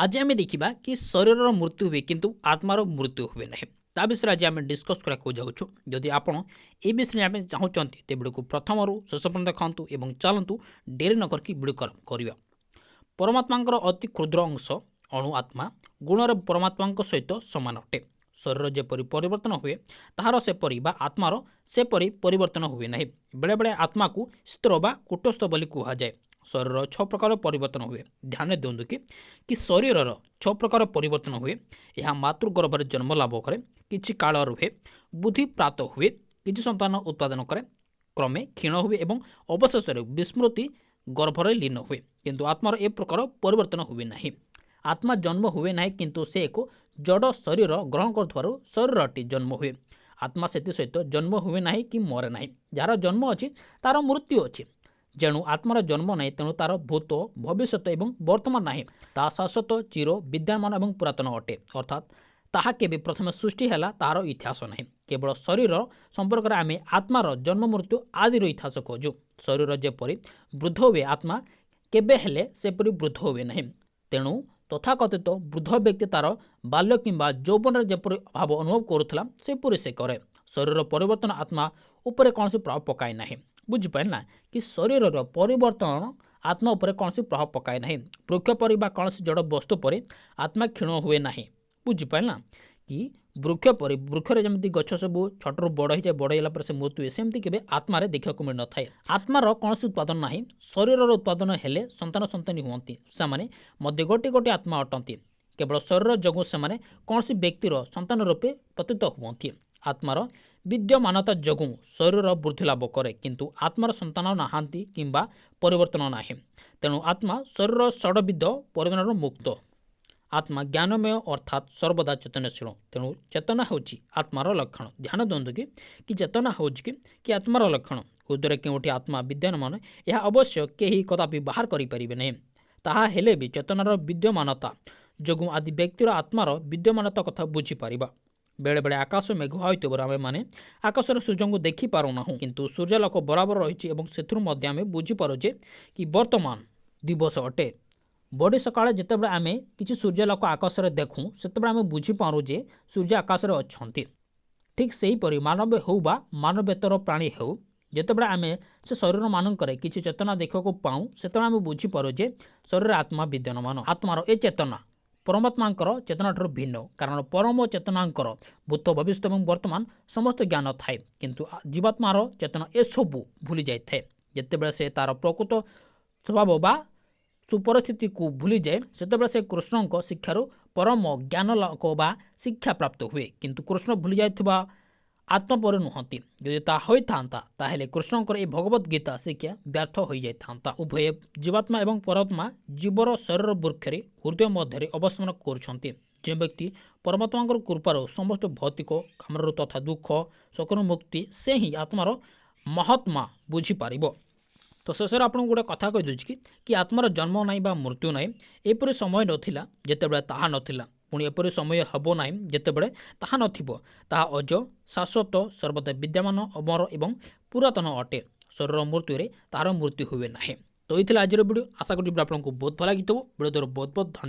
ଆଜି ଆମେ ଦେଖିବା କି ଶରୀରର ମୃତ୍ୟୁ ହୁଏ, କିନ୍ତୁ ଆତ୍ମାର ମୃତ୍ୟୁ ହୁଏ ନାହିଁ। ତା ବିଷୟରେ ଆଜି ଆମେ ଡିସ୍କସ୍ କରିବାକୁ ଯାଉଛୁ। ଯଦି ଆପଣ ଏ ବିଷୟରେ ଜାଣିବା ପାଇଁ ଚାହୁଁଛନ୍ତି, ତେବେ ଭିଡ଼ିଓକୁ ପ୍ରଥମରୁ ଶେଷ ପର୍ଯ୍ୟନ୍ତ ଦେଖନ୍ତୁ ଏବଂ ଚାଲନ୍ତୁ, ଡେରି ନ କରିକି ଭିଡ଼ିଓ କରିବା। ପରମାତ୍ମାଙ୍କର ଅତି କ୍ଷୁଦ୍ର ଅଂଶ ଅଣୁ ଆତ୍ମା ଗୁଣରେ ପରମାତ୍ମାଙ୍କ ସହିତ ସମାନ ଅଟେ। ଶରୀର ଯେପରି ପରିବର୍ତ୍ତନ ହୁଏ, ତାହାର ସେପରି ବା ଆତ୍ମାର ସେପରି ପରିବର୍ତ୍ତନ ହୁଏ ନାହିଁ। ବେଳେବେଳେ ଆତ୍ମାକୁ ସ୍ଥିର ବା କୁଟସ୍ଥ ବୋଲି କୁହାଯାଏ। ଶରୀରର ଛଅ ପ୍ରକାର ପରିବର୍ତ୍ତନ ହୁଏ। ଧ୍ୟାନ ଦିଅନ୍ତୁ କି ଶରୀରର ଛଅ ପ୍ରକାର ପରିବର୍ତ୍ତନ ହୁଏ। ଏହା ମାତୃଗର୍ଭରେ ଜନ୍ମ ଲାଭ କରେ, କିଛି କାଳ ରୁହେ, ବୁଦ୍ଧି ପ୍ରାପ୍ତ ହୁଏ, କିଛି ସନ୍ତାନ ଉତ୍ପାଦନ କରେ, କ୍ରମେ କ୍ଷୀଣ ହୁଏ ଏବଂ ଅବଶେଷରେ ବିସ୍ମୃତି ଗର୍ଭରେ ଲୀନ ହୁଏ। କିନ୍ତୁ ଆତ୍ମାର ଏ ପ୍ରକାର ପରିବର୍ତ୍ତନ ହୁଏ ନାହିଁ। ଆତ୍ମା ଜନ୍ମ ହୁଏ ନାହିଁ, କିନ୍ତୁ ସେ ଏକ ଜଡ଼ ଶରୀର ଗ୍ରହଣ କରୁଥିବାରୁ ଶରୀରଟି ଜନ୍ମ ହୁଏ। ଆତ୍ମା ସେଥିସହିତ ଜନ୍ମ ହୁଏ ନାହିଁ କି ମରେ ନାହିଁ। ଯାହାର ଜନ୍ମ ଅଛି, ତାର ମୃତ୍ୟୁ ଅଛି। ଯେଣୁ ଆତ୍ମାର ଜନ୍ମ ନାହିଁ, ତେଣୁ ତାର ଭୂତ, ଭବିଷ୍ୟତ ଏବଂ ବର୍ତ୍ତମାନ ନାହିଁ। ତାହା ଶାଶ୍ୱତ, ଚିର ବିଦ୍ୟମାନ ଏବଂ ପୁରାତନ ଅଟେ। ଅର୍ଥାତ୍ ତାହା କେବେ ପ୍ରଥମେ ସୃଷ୍ଟି ହେଲା, ତାହାର ଇତିହାସ ନାହିଁ। କେବଳ ଶରୀର ସମ୍ପର୍କରେ ଆମେ ଆତ୍ମାର ଜନ୍ମ, ମୃତ୍ୟୁ ଆଦିର ଇତିହାସ ଖୋଜୁ। ଶରୀର ଯେପରି ବୃଦ୍ଧ ହୁଏ, ଆତ୍ମା କେବେ ହେଲେ ସେପରି ବୃଦ୍ଧ ହୁଏ ନାହିଁ। ତେଣୁ ତଥାକଥିତ ବୃଦ୍ଧ ବ୍ୟକ୍ତି ତାର ବାଲ୍ୟ କିମ୍ବା ଯୌବନରେ ଯେପରି ଭାବ ଅନୁଭବ କରୁଥିଲା, ସେପରି ସେ କରେ। ଶରୀରର ପରିବର୍ତ୍ତନ ଆତ୍ମା ଉପରେ କୌଣସି ପ୍ରଭାବ ପକାଏ ନାହିଁ। ବୁଝିପାରିଲେ ନା କି ଶରୀରର ପରିବର୍ତ୍ତନ ଆତ୍ମା ଉପରେ କୌଣସି ପ୍ରଭାବ ପକାଏ ନାହିଁ। ବୃକ୍ଷ ପରି ବା କୌଣସି ଜଡ଼ ବସ୍ତୁ ପରି ଆତ୍ମା କ୍ଷୀଣ ହୁଏ ନାହିଁ। ବୁଝିପାରିଲେ ନା କି ବୃକ୍ଷ ପରି, ବୃକ୍ଷରେ ଯେମିତି ଗଛ ସବୁ ଛୋଟରୁ ବଡ଼ ହେଇଯାଏ, ବଡ଼ ହେଇଗଲା ପରେ ସେ ମୃତ୍ୟୁ ହୁଏ, ସେମିତି କେବେ ଆତ୍ମାରେ ଦେଖିବାକୁ ମିଳିନଥାଏ। ଆତ୍ମାର କୌଣସି ଉତ୍ପାଦନ ନାହିଁ। ଶରୀରର ଉତ୍ପାଦନ ହେଲେ ସନ୍ତାନ ସନ୍ତାନୀ ହୁଅନ୍ତି। ସେମାନେ ମଧ୍ୟ ଗୋଟିଏ ଗୋଟିଏ ଆତ୍ମା ଅଟନ୍ତି। କେବଳ ଶରୀର ଯୋଗୁଁ ସେମାନେ କୌଣସି ବ୍ୟକ୍ତିର ସନ୍ତାନ ରୂପେ ପ୍ରତୀତ ହୁଅନ୍ତି। ଆତ୍ମାର ବିଦ୍ୟମାନତା ଯୋଗୁଁ ଶରୀର ବୃଦ୍ଧି ଲାଭ କରେ, କିନ୍ତୁ ଆତ୍ମାର ସନ୍ତାନ ନାହାନ୍ତି କିମ୍ବା ପରିବର୍ତ୍ତନ ନାହିଁ। ତେଣୁ ଆତ୍ମା ଶରୀରର ଷଡ଼ବିଧ ପରିମାଣରୁ ମୁକ୍ତ। ଆତ୍ମା ଜ୍ଞାନମୟ, ଅର୍ଥାତ୍ ସର୍ବଦା ଚେତନଶୀଳ। ତେଣୁ ଚେତନା ହେଉଛି ଆତ୍ମାର ଲକ୍ଷଣ। ଧ୍ୟାନ ଦିଅନ୍ତୁ କି ଚେତନା ହେଉଛି କି ଆତ୍ମାର ଲକ୍ଷଣ। ହୃଦୟରେ କେଉଁଠି ଆତ୍ମା ବିଦ୍ୟମାନ, ଏହା ଅବଶ୍ୟ କେହି କଦାପି ବାହାର କରିପାରିବେ ନାହିଁ। ତାହା ହେଲେ ବି ଚେତନାର ବିଦ୍ୟମାନତା ଯୋଗୁଁ ଆଦି ବ୍ୟକ୍ତିର ଆତ୍ମାର ବିଦ୍ୟମାନତା କଥା ବୁଝିପାରିବା। ବେଳେବେଳେ ଆକାଶ ମେଘୁଆ ହୋଇଥିବାରୁ ଆମେମାନେ ଆକାଶରେ ସୂର୍ଯ୍ୟଙ୍କୁ ଦେଖିପାରୁନାହୁଁ, କିନ୍ତୁ ସୂର୍ଯ୍ୟାଲୋକ ବରାବର ରହିଛି ଏବଂ ସେଥିରୁ ମଧ୍ୟ ଆମେ ବୁଝିପାରୁ ଯେ କି ବର୍ତ୍ତମାନ ଦିବସ ଅଟେ। ବଡ଼ି ସକାଳେ ଯେତେବେଳେ ଆମେ କିଛି ସୂର୍ଯ୍ୟାଲୋକ ଆକାଶରେ ଦେଖୁଁ, ସେତେବେଳେ ଆମେ ବୁଝିପାରୁ ଯେ ସୂର୍ଯ୍ୟ ଆକାଶରେ ଅଛନ୍ତି। ଠିକ୍ ସେହିପରି ମାନବ ହେଉ ବା ମାନବେତର ପ୍ରାଣୀ ହେଉ, ଯେତେବେଳେ ଆମେ ସେ ଶରୀରମାନଙ୍କରେ କିଛି ଚେତନା ଦେଖିବାକୁ ପାଉଁ, ସେତେବେଳେ ଆମେ ବୁଝିପାରୁ ଯେ ଶରୀରରେ ଆତ୍ମା ବିଦ୍ୟମାନ। ଆତ୍ମାର ଏ ଚେତନା ପରମାତ୍ମାଙ୍କର ଚେତନାଠାରୁ ଭିନ୍ନ, କାରଣ ପରମ ଚେତନାଙ୍କର ଭୂତ, ଭବିଷ୍ୟତ ଏବଂ ବର୍ତ୍ତମାନ ସମସ୍ତ ଜ୍ଞାନ ଥାଏ, କିନ୍ତୁ ଜୀବାତ୍ମାର ଚେତନା ଏସବୁ ଭୁଲି ଯାଇଥାଏ। ଯେତେବେଳେ ସେ ତାର ପ୍ରକୃତ ସ୍ୱଭାବ ବା ସୁପରିସ୍ଥିତିକୁ ଭୁଲିଯାଏ, ସେତେବେଳେ ସେ କୃଷ୍ଣଙ୍କ ଶିକ୍ଷାରୁ ପରମ ଜ୍ଞାନ ଲାଭ ବା ଶିକ୍ଷା ପ୍ରାପ୍ତ ହୁଏ। କିନ୍ତୁ କୃଷ୍ଣ ଭୁଲି ଯାଇଥିବା ଆତ୍ମା ପରି ନୁହନ୍ତି। ଯଦି ତାହା ହୋଇଥାନ୍ତା, ତାହେଲେ କୃଷ୍ଣଙ୍କର ଏହି ଭଗବତ ଗୀତା ଶିକ୍ଷା ବ୍ୟର୍ଥ ହୋଇଯାଇଥାନ୍ତା। ଉଭୟ ଜୀବାତ୍ମା ଏବଂ ପରମାତ୍ମା ଜୀବର ଶରୀର ବୃକ୍ଷରେ ହୃଦୟ ମଧ୍ୟରେ ଅବସ୍ଥାନ କରୁଛନ୍ତି। ଯେଉଁ ବ୍ୟକ୍ତି ପରମାତ୍ମାଙ୍କର କୃପାରୁ ସମସ୍ତ ଭୌତିକ କାମନାରୁ ତଥା ଦୁଃଖ ଶୋକରୁ ମୁକ୍ତି, ସେ ହିଁ ଆତ୍ମାର ମହାତ୍ମା ବୁଝିପାରିବ। ତ ଶେଷରେ ଆପଣଙ୍କୁ ଗୋଟେ କଥା କହିଦେଉଛି କି ଆତ୍ମାର ଜନ୍ମ ନାହିଁ ବା ମୃତ୍ୟୁ ନାହିଁ। ଏପରି ସମୟ ନଥିଲା ଯେତେବେଳେ ତାହା ନଥିଲା, ପୁଣି ଏପରି ସମୟ ହେବ ନାହିଁ ଯେତେବେଳେ ତାହା ନଥିବ। ତାହା ଅଜ, ଶାଶ୍ୱତ, ସର୍ବଦା ବିଦ୍ୟମାନ, ଅମର ଏବଂ ପୁରାତନ ଅଟେ। ଶରୀର ମୃତ୍ୟୁରେ ତାହାର ମୃତ୍ୟୁ ହୁଏ ନାହିଁ। ତ ଏଇ ଥିଲା ଆଜିର ଭିଡ଼ିଓ। ଆଶା କରୁଛି ଭିଡ଼ିଓ ଆପଣଙ୍କୁ ବହୁତ ଭଲ ଲାଗିଥିବ। ଭିଡ଼ିଓ ଦ୍ୱାରା ବହୁତ ବହୁତ ଧନ୍ୟବାଦ।